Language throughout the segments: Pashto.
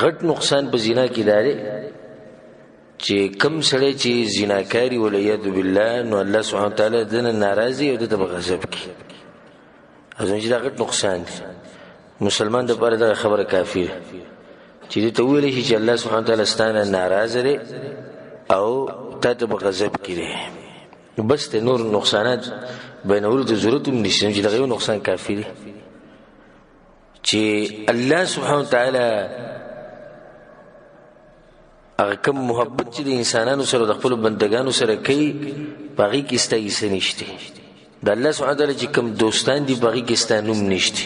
غټ نقصان په زنا کې دا دی چې کم سړی چې زناکاری ولیعاذ بالله، نو الله سبحانه وتعالی دنه ناراضي او دته په غضب کې. ځکه چې دا غټ نقصان دی. مسلمان د پاره دا خبره کافی ده چې دې ته ویل شي چې الله سبحانه وتعالی ستانه ناراضه دی او تا ته په غضب کې دی. بس ته نور نقصانات بینولو ته ضرورت هم نشته، چې دغه یو نقصان کافی دی چې الله سبحانه وتعالی هغه کوم محبت چې د انسانانو سره د خپلو بندګانو سره کوي، په هغې کې ستا حصه نشته. د الله سبحانه وتعالی چې کوم دوستان دي، په هغې کې ستا نوم نشته.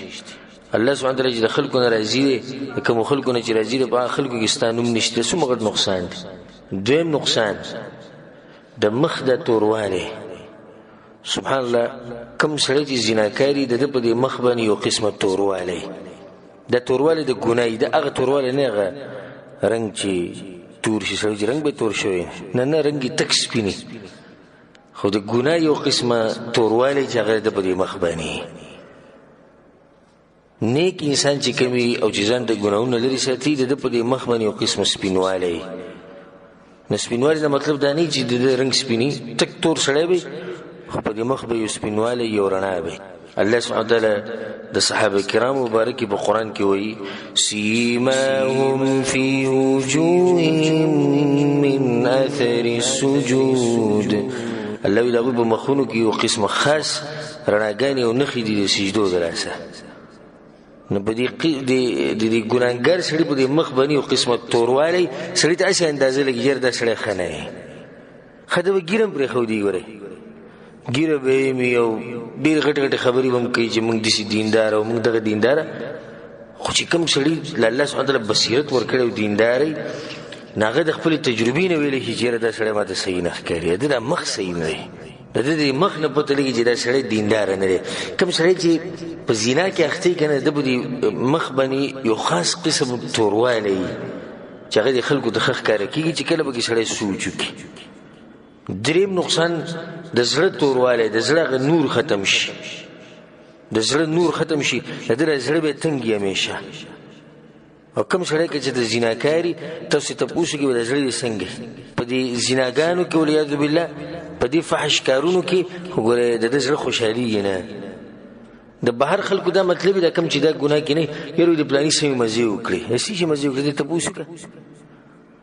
الله سبحانه وتعالی چې د خلکو نه راضي دی، د کومو خلکو نه چې راضي دی، په هغه خلکو کې ستا نوم نشته. څومره غټ نقصان دی. دویم نقصان د مخ د توروالی. سبحان الله، کوم سړی چې زناکاري، د ده په دې مخ باندې یو قسمه توروالی، د توروالی د ګناهي، د هغه توروالی نه، هغه رنګ چې تور شي سړی چې رنګ به تور شوی نه، نه رنګ یې تک سپیني، خو د ګناه یو قسمه توروالی چې هغه د په دې مخ باندې. نیک انسان چې کوي او چې ځان د ګناهونو لرې ساتي، د ده په دې مخ باندې یو قسمه سپینوالی. نو سپینوالی نه مطلب دا نه چې د ده رنګ سپیني، تک تور سړی وي، خو په دې مخ به یو سپینوالی، یو رڼا وي. الله سبحانه وتعالی د صحابه کرام مبارک په قرآن کې وایي: سیماهم فی وجوههم من اثر السجود. الله وایي د هغوی په مخونو کې یو قسم خاص رڼاګانې او نښې دي د سجدو د لاسه. نو په دې د ګناهګار سړي په دې مخ باندې یو قسمه توروالی، سړي ته هسې اندازه لګي یاره دا سړی ښه نه دی. ښه ده به ږیره هم پرېښودي، ګورئ ږیره به یې وي او ډېرې غټې غټې خبرې به هم کوي چې موږ داسې دیندار او موږ دغه دینداره. خو چې کوم سړي له الله سبحانه وتعالی بصیرت ورکړی او دیندار وي، نو هغه د خپلې تجربې نه ویلی شي چې یاره دا سړی ماته صحیح نه ښکاري، د ده دا مخ صحیح نه دی، د ده د مخ نه پته لګي چې دا سړی دیندار نه دی. کوم سړی چې په زنا کې اخته وي که نه، د ده په دې مخ باندې یو خاص قسم توروالی وي چې هغه د خلکو ته ښه ښکاره کېږي چې کله به کې سړی سوچ وکړي. دریم نقصان د زړه توروالی، د زړه هغه نور ختم شي، د زړه نور ختم شي، د ده زړه به تنګ وي همیشه. او کوم سړی که چې د زناکاري تاسو تپوس وکړي د زړه یې څنګه په دې زناګانو کې والعیاذ بالله په دې فحش کارونو کې، خو ګوره د ده زړه خوشحالېږي نه. د بهر خلکو دا مطلب دی کوم چې دا ګناه کې نه، یاره د پلاني سمې مزې وکړي، هسې چې مزې وکړي. تپوس وکړه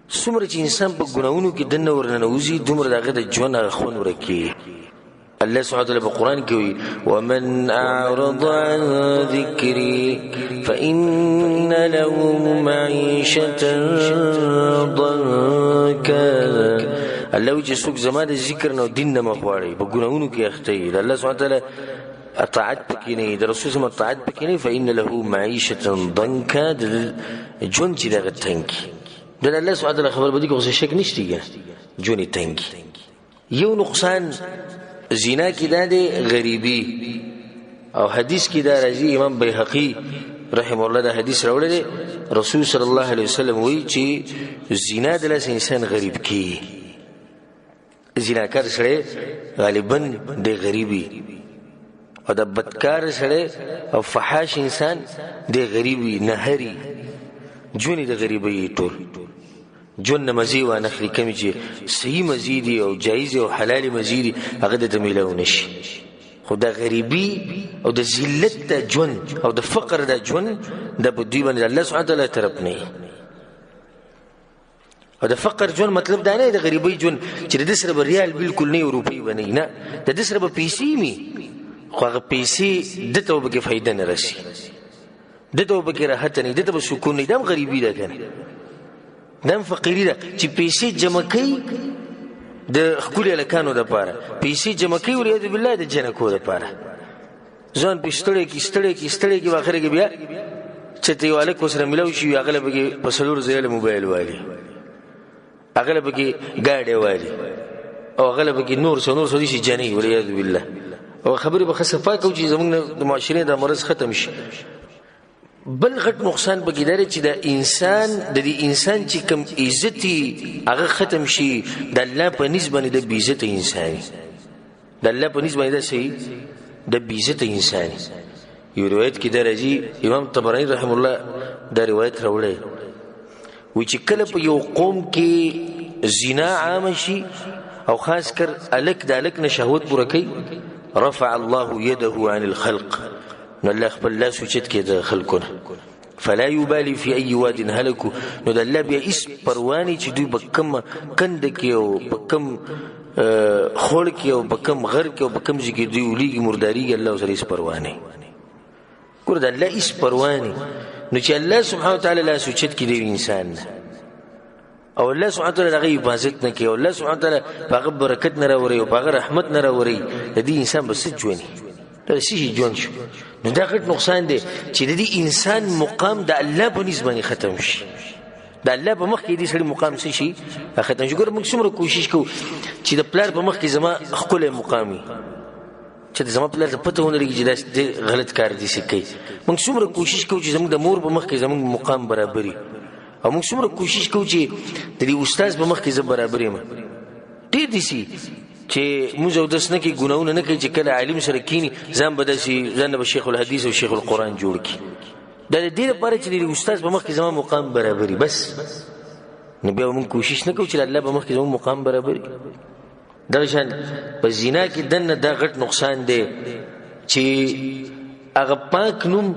څومره چې انسان په ګناهونو کې دننه ورننوځي، دومره د هغه د ژوند هغه خوند ورک کېږي. الله سبحانه وتعالى په قرآن کې وایي: ومن أعرض عن ذكري فإن له معيشة ضنكا. الله وایي چې څوک زما د ذکر نه او دین نه مخ واړوي، په ګناهونو کې اخته وي، د الله سبحانه وتعالی اطاعت پکې نه وي، د رسول سم اطاعت پکې نه وي، فإن له معيشة ضنكا، د ژوند چې دغه تنګ کړي. د الله سبحانه وتعالی خبر به دې کې خو څه شک نشته که نه، ژوند یې تنګ کړي. یو نقصان زنا کې دا دی غریبي. او حدیث کې دا راځي، امام بیهقي رحمه الله دا حدیث راوړی دی، رسول صلی الله علیه وسلم وایي چې زنا د لاسه انسان غریب کیږي. زناکار سړی غالبا د غریبي، او د بدکار سړی او فحاش انسان د غریبي نهري ژوند د غریبي ټول ژوند نه مزې وانخلي، کومې چې صحیح مزې دي او جایز او حلالې مزې دي هغه درته میلاو نه شي. خو د غریبي او د ذلت د ژوند او د فقر د ژوند د په دوی باندې الله سبحانه وتعالی طرف نه وي. او د فقر ژوند مطلب دا نه دی د غریبۍ ژوند چې د ده سره به ریال بالکل نه وي، روپۍ به نه وي، نه، د ده سره به پیسې وي، خو هغه پیسې ده ته به پکې فایده نه رسي، ده ته به پکې راحت نه وي، ده ته به سکون نه وي. دا هم غریبي ده که نه، دا هم فقیري ده چې پیسې جمع کوي د ښکلي هلکانو دپاره، پیسې جمع کوي والعیاذ بالله د جنکو دپاره، ځان پې ستړی کړي، ستړی کړي، ستړی کړي، په اخره کې بیا چې ته یو هلک ورسره میلاو شي، هغه له پکې په 4 ځله موبایل والي، هغه له پکې ګاډی والي، او هغه له پکې نور څه نور څه دي چې جنۍ والعیاذ بالله. او خبرې به ښه صفا کوو چې زموږ د معاشرې دا مرض ختم شي. بل غټ نقصان پکې دا دی چې د انسان د دې انسان چې کوم عزت هغه ختم شي، د الله په نس باندې د بې عزته انسان، د الله په نس باندې داسې د بې عزته انسان. یو روایت کې دا راځي، امام طبراني رحم الله دا روایت راوړی، وایي چې کله په یو قوم کې زنا عامه شي او خاص کر هلک د هلک نه شهوت پوره کوي، رفع الله يده عن الخلق، نو الله خپل لاس اوچت کړي د خلکو نه. فلا يبالي في أي واد هلكوا، نو د الله بیا هیڅ پروا نه چې دوی په کوم کنده کې او په کوم خوړ کې او په کوم غر کې او په کوم ځای کې دوی ولېږي مردارېږي، الله ورسره هیڅ پروا نه. ګوره د الله هیڅ پروا نه. نو چې الله سبحانه وتعالی لاس اوچت کړي د انسان نه، او الله سبحانه وتعالی د هغه حفاظت نه کوي، او الله سبحانه وتعالی په هغه برکت نه راوړي او په هغه رحمت نه راوړي، د دې انسان به څه ژوند وي؟ دا څه شي ژوند شو؟ نو دا غټ نقصان دی چې د دې انسان مقام د الله په نس باندې ختم شي، د الله په مخ کې دې سړي مقام څه شي ختم شي. ګوره موږ څومره کوشش کوو چې د پلار په مخ کې زما ښکلی مقام وي، چې د زما پلار ته پته ونه لګي چې دا غلط کار دي څه کوي. موږ څومره کوشش کوو چې زموږ د مور په مخ کې زموږ مقام برابري، او موږ څومره کوشش کوو چې د دې استاد په مخ کې زه برابر یم. ډېر دي سي چې موږ اودس نه کوي، ګناهونه نه کوي، چې کله عالم سره کښېني ځان به داسې ځان به شیخ الحدیث او شیخ القرآن جوړ کړي. دا د دې لپاره چې د استاد په مخ کې زما مقام برابري بس. نو بیا موږ کوشش نه کوو چې د الله په مخ کې زموږ مقام برابري. دغه شان په زنا کې دننه دا غټ نقصان دی چې هغه پاک نوم،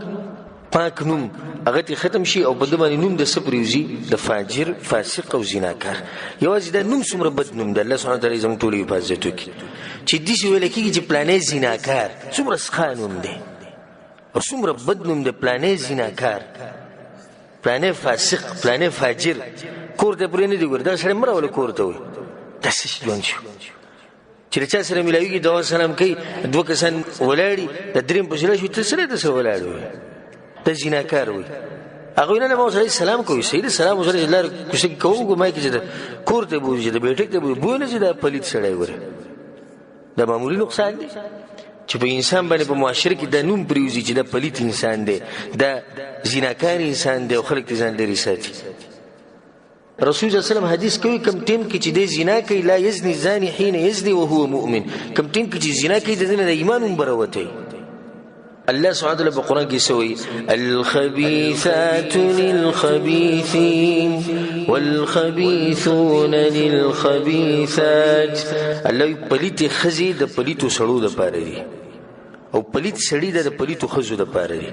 پاک نوم هغه ته ختم شي او په ده باندې نوم د څه پرېوځي؟ د فاجر، فاسق او زناکار. یوازې دا نوم څومره بد نوم دی، الله سبحانه وتعالی زموږ ټولو حفاظت وکړي. چې داسې ویل کېږي چې پلانی زناکار، څومره سخا نوم دی او څومره بد نوم دی، پلانی زناکار، پلانی فاسق، پلانی فاجر، کور ته پرې نه دی ګوري، دا سړی مه راوله کور ته وایي. دا څه شي ژوند شو چې له چا سره میلاویږي، دعا سلام کوي، دوه کسان ولاړي، د دریم پسې راشي، ته سړی د سره ولاړ وي، دا زناکار وي. هغوی نه نه ما ورسره سلام کوي، صحیح دی، سلام ورسره چې لار کوڅه کې کوم، ګمان کوي چې د کور ته بوځي، چې د بیټک ته بوځي، بوی نه چې دا پلیت سړی ګوري. دا معمولي نقصان دی چې په انسان باندې په معاشره کې دا نوم پرېوځي چې دا پلیت انسان دی، دا زناکار انسان دی، او خلک ترې ځان لرې ساتي. رسول الله صلی الله علیه وسلم حدیث کوي، کوم ټیم کې چې دی زنا کوي، لا یزني الزاني حين یزني وهو مؤمن، کوم ټیم کې چې زنا کوي د ده نه د ایمان هم بروتی. الله سبحانه وتعالی په قرآن کې څه وایي؟ الخبيثات للخبيثين والخبيثون للخبيثات. الله وایي پلیتې ښځې د پلیتو سړو دپاره دي، او پلیت سړي د پلیتو ښځو دپاره دي.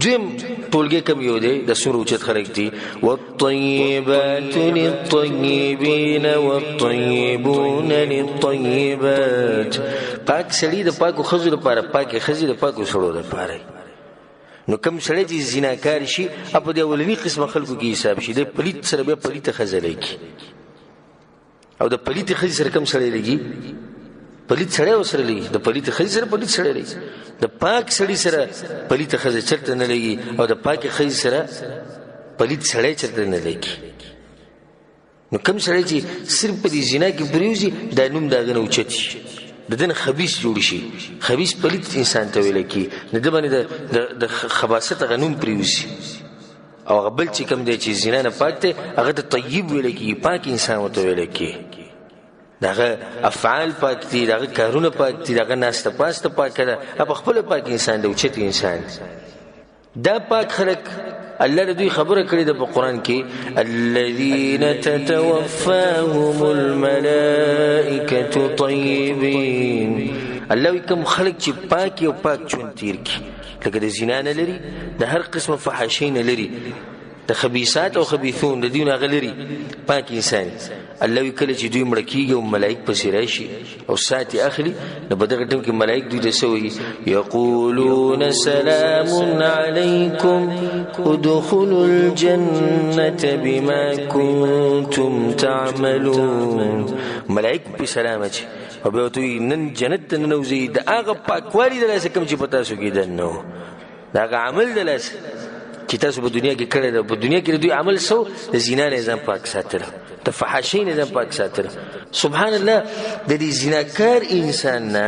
دویم ټولګی کوم یو دی؟ د څومره اوچت خلک دي. والطیبات للطیبین والطیبون للطیبات. پاک سړي د پاکو ښځو لپاره، پاکې ښځې د پاکو سړو لپاره. نو کوم سړی چې زناکار شي، په دې اولني قسمه خلکو کې حساب شي، د پلیت سره بیا پلیته ښځه لګي، او د پلیتې ښځې سره کوم سړی لګي؟ پلیت سړی ورسره لګي. د پلیتې ښځې سره پلیت سړی لګي. د پاک سړي سره پلیته ښځه چېرته نه لګي، او د پاکې ښځې سره پلیت سړی چېرته نه لګي. نو کوم سړی چې صرف په دې زنا کې پرېوځي، دا نوم د هغه نه اوچت شي، د ده نه خبیث جوړ شي. خبیث پلیت انسان ته ویل کېږي، د ده باندې د خباثت هغه نوم پرېوځي. او هغه بل چې کوم دی چې زنا نه پاک دی، هغه ته طیب ویل کېږي، پاک انسان ورته ویل کېږي. د هغه افعال پاک دي، د هغه کارونه پاک دي، د هغه ناسته پاسته پاکه ده، هغه په خپله پاک انسان دی، اوچت انسان دی. دا پاک خلک الله د دوی خبره کړې ده په قرآن کې، الذین تتوفاهم الملائکة طیبین. الله وایي کوم خلک چې پاک او پاک ژوند تېر کړي، لکه د زنا نه لري، د هر قسمه فحاشۍ نه لري، د خبیثات او خبیثون د دوی نه هغه لري، پاک انسان. الله وایي کله چې دوی مړه کېږي او ملایک پسې راشي او سات یې اخلي، نو په دغه ټیم کې ملایک دوی ته څه وایي؟ یقولون سلام علیکم ادخلوا الجنة بما کنتم تعملون. ملایک پې سلام اچوي او بیا ورته وایي نن جنت ته ننوځئ د هغه پاکوالي د لاسه کوم چې په تاسو کې دننه و، د هغه عمل د لاسه چې تاسو په دنیا کې کړی دی. په دنیا کې د دوی عمل څه و؟ د زنا نه یې ځان پاک ساتلی، د فحاشۍ نه ځان پاک ساتلی. سبحان الله، د دې زناکار انسان نه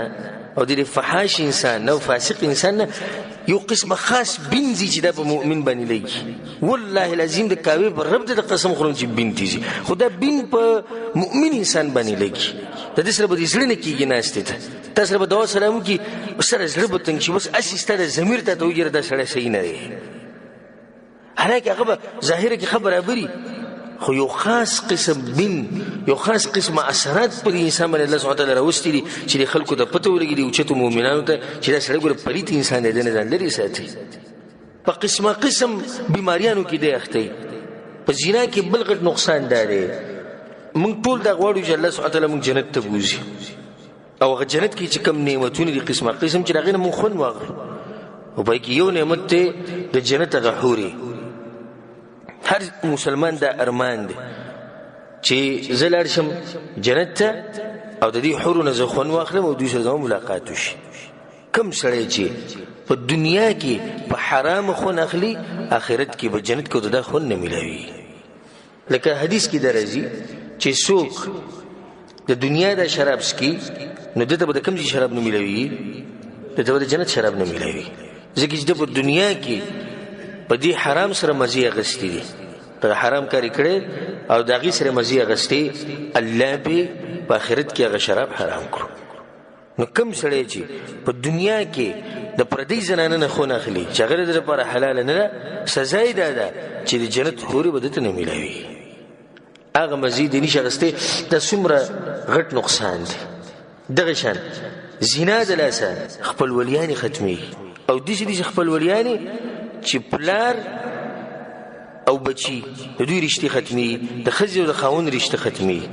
او د دې فحاش انسان نه او فاسق انسان نه یو قسمه خاص بین ځي چې دا په مؤمن باندې لګي. والله العظیم د کعبې پر رب ته د قسم خورم چې بین تیږي، خو دا بین په مؤمن انسان باندې لګي. د دې سره به دې زړه نه کېږي ناستې ته، تا سره به دعا سلام وکړي، سره زړه به تنګ شي، بس هسې ستا د ضمیر ته ته وګوره دا سړی صحیح نه دی. حالانکه هغه به ظاهره کې ښه برابري، خو یو خاص قسم بن، یو خاص قسم اثرات پر انسان باندې الله سبحانه وتعالی راوستي دي چې د خلکو ته پته ولګي، د اوچتو مؤمنانو ته چې دا سړی ګوره پلیت انسان دی، دی نه ځان لرې ساتي. په قسمه قسم بیماریانو کې دی اخته وي. په زنا کې بل غټ نقصان دا دی، موږ ټول دا غواړو چې الله سبحانه وتعالی موږ جنت ته بوځي، او هغه جنت کې چې کوم نعمتونه دي قسمه قسم چې د هغې نه موږ خوند واخلو، او په کې یو نعمت دی د جنت هغه حورې. هر مسلمان دا ارمان دی چې زه لاړ شم جنت ته او د دې حورو نه زه خوند واخلم او دوی سره زما ملاقات وشي. کوم سړی چې په دنیا کې په حرام خوند اخلي، آخرت کې به جنت کې دا خوند نه میلاوي. لکه حدیث کې درځي چې څوک د دنیا د شراب څکي نو ده ته به د کوم ځای شراب نه میلاوي؟ ده ته به د جنت شراب نه میلاوي، ځکه چې ده په دنیا کې په دې حرام سره مزې اخیستې دي، دغه حرام کار یې کړی او د هغې سره مزې اخیستې، الله پې په آخرت کې هغه شراب حرام کړو. نو کوم سړی چې په دنیا کې د پردۍ زنانه نه خوند اخلي چې هغه د لپاره حلاله نه ده، سزا یې دا ده چې د جنت حورې به ده ته نه میلاوي. هغه مزې دې نشي اخیستی. دا څومره غټ نقصان دی. دغه شان زنا د لاسه خپلولیانې ختمېږي، او داسې داسې خپلولیانې چې پلار او بچي د دوی رشتې ختمېږي، د ښځې او د خاوند رشته ختمېږي.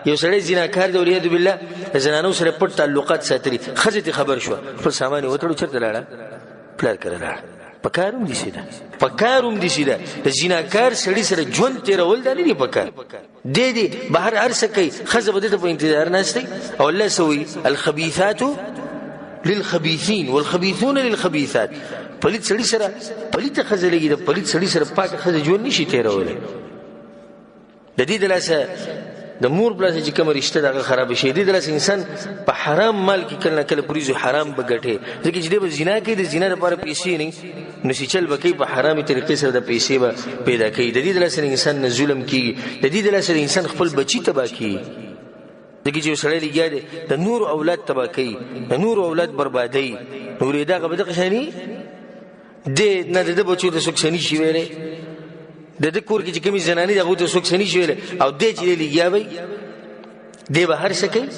یو سړی زناکار دی والعیاذ بالله، د زنانو سره پټ تعلقات ساتلي، ښځې ترې خبر شوه، خپل سامان یې وتړو، چېرته لاړه؟ پلار کره لاړه. په کار هم داسې ده، په کار هم داسې ده. د زناکار سړي سره ژوند تېرول دا نه دي په کار. دی دې بهر هر څه کوي، ښځه به دې ته په انتظار ناست دی. او الله څه وایي؟ الخبیثات للخبیثین والخبیثون للخبیثات. پلیت سړي سره پلیته ښځه لګي، د پلیت سړي سره پاکه ښځه ژوند نشي تېرولی. د دې د لاسه د مور پلار سره چې کومه رشته ده هغه خرابه شي. د دې د لاسه انسان په حرام مال کې کله نه کله پرېږدي، حرام به ګټي، ځکه چې دی به زنا کوي، د زنا لپاره پیسې نه نو چې چل به کوي، په حرامې طریقې سره د پیسې به پیدا کوي. د دې د لاسه انسان نه ظلم کېږي، د دې د لاسه انسان خپل بچي تباه کوي، ځکه چې یو سړی لګیا دی د نورو اولاد تباه کوي، د نورو اولاد بربادوي. نو ورېده هغه به دغه شاني دی نه د ده بچو ته څوک څه نه شي ویلی، د ده کور کې چې کومې زنانې دي هغو ته څوک څه نه شي ویلی، او دی چې دی لګیا وي دی به هر څه کوي.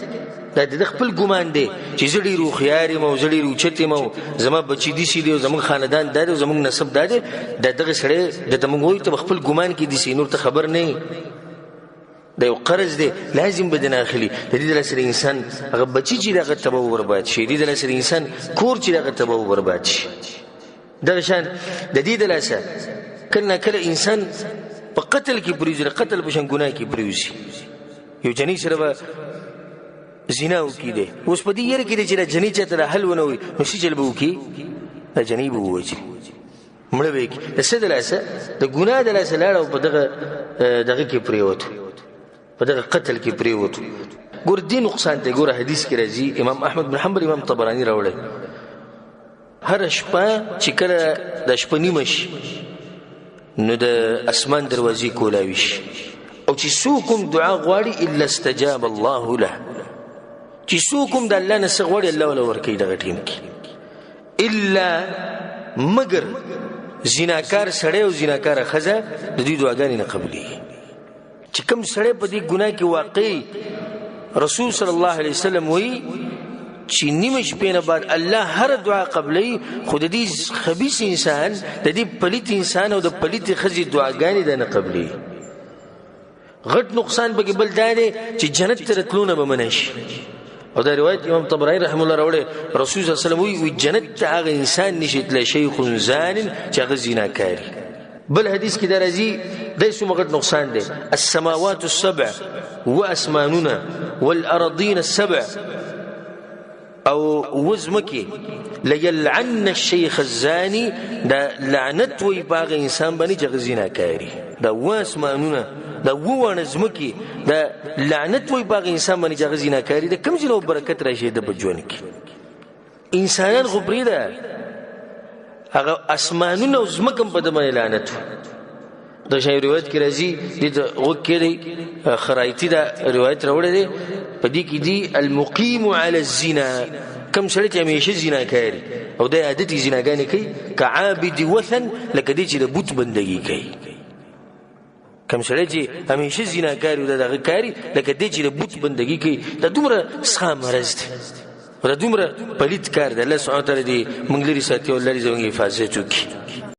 دا د ده خپل ګمان دی چې زه ډېر هوښیار یم او زه ډېر اوچت یم او زما بچي داسې دي او زموږ خاندان دا دی او زموږ نسب دا دی. دا دغه سړی ده ته موږ وایو ته به خپل ګمان کې داسې نور ته خبر نه یې. دا یو قرض دی، لازم به دې نه اخلي. د دې د لاسه د انسان هغه بچي چې د هغه تباه و برباد شي، د دې د لاسه د انسان کور چې د هغه تباه و برباد شي. دغه شان د دې د لاسه کله نا کله انسان په قتل کې پرېوځي، د قتل په شان ګناه کې پرېوځي. یو جنۍ سره به زنا وکړي، دی اوس په دې یره کې دی چې دا جنۍ چاته دا حل ونه وایي، نو څه چل به وکړي؟ دا جنۍ به ووژني، مړه به یې کړي. د څه د لاسه؟ د ګناه د لاسه لاړه او په دغه دغه کې پرېوتو، په دغه قتل کې پرېوتو. ګور دې نقصان ته ګوره، حدیث کې راځي، امام احمد بن حنبل امام طبراني راوړی، هره شپه چې کله د شپه نیمه شي نو د اسمان دروازې کولاوي شي، او چې څوک هم دعا غواړي الا استجاب الله له، چې څوک هم د الله نه څه غواړي الله وله ورکوي دغه ټیم کې، الا مګر زناکار سړی او زناکاره ښځه د دوی دعاګانې نه قبلېږي. چې کوم سړی په دې ګناه کې واقع، رسول صلی الله علیه وسلم وایي چې نیمه شپې نه بعد الله هره دعا قبلوي، خو د دې خبیث انسان، د دې پلیت انسان او د پلیتې ښځې دعاګانې دا نه قبلوي. غټ نقصان پکې بل دا دی چې جنت ته راتلو نه به منع شي. او دا روایت امام طبراني رحمه الله راوړی، رسول صلی الله علیه وسلم وایي جنت ته هغه انسان نشي تللی شیخ زان چې هغه زناکاري. بل حدیث کې دا راځي، دا څومره غټ نقصان دی، السماوات السبع و اسمانونه والارضین السبع او وزمکه ليلعن الشيخ الزاني، دا لعنت وي په هغه انسان باندې چې هغه زناکاري. دا اووه اسمانونه، دا اووه واڼه ځمکې، دا لعنت وي په هغه انسان باندې چې هغه زناکاري. د کوم ځای نه برکت راشي د په ژوند کې؟ انسانان خو پرېږده، هغه اسمانونه او ځمکه هم په ده باندې لعنت وي. د شی روایت کې راځي، دې ته غوږ کېږدئ، خرایطي دا روایت راوړی دی. په دې کې دي المقیم علی الزنا، کم سړی چې همیشه زنا کوي او د عادتي زناګانې کوي، کعابد وثن، لکه دی چې د بت بندګي کوي. کم سړی چې همیشه زنا کوي او دغه کاری، لکه دی چې د بت بندګي کوي. دا دومره سخا مرض دی، دا دومره پلیت کار دی. الله سبحانه وتعالی دې موږ لرې ساتي او الله دې زموږ حفاظت وکړي.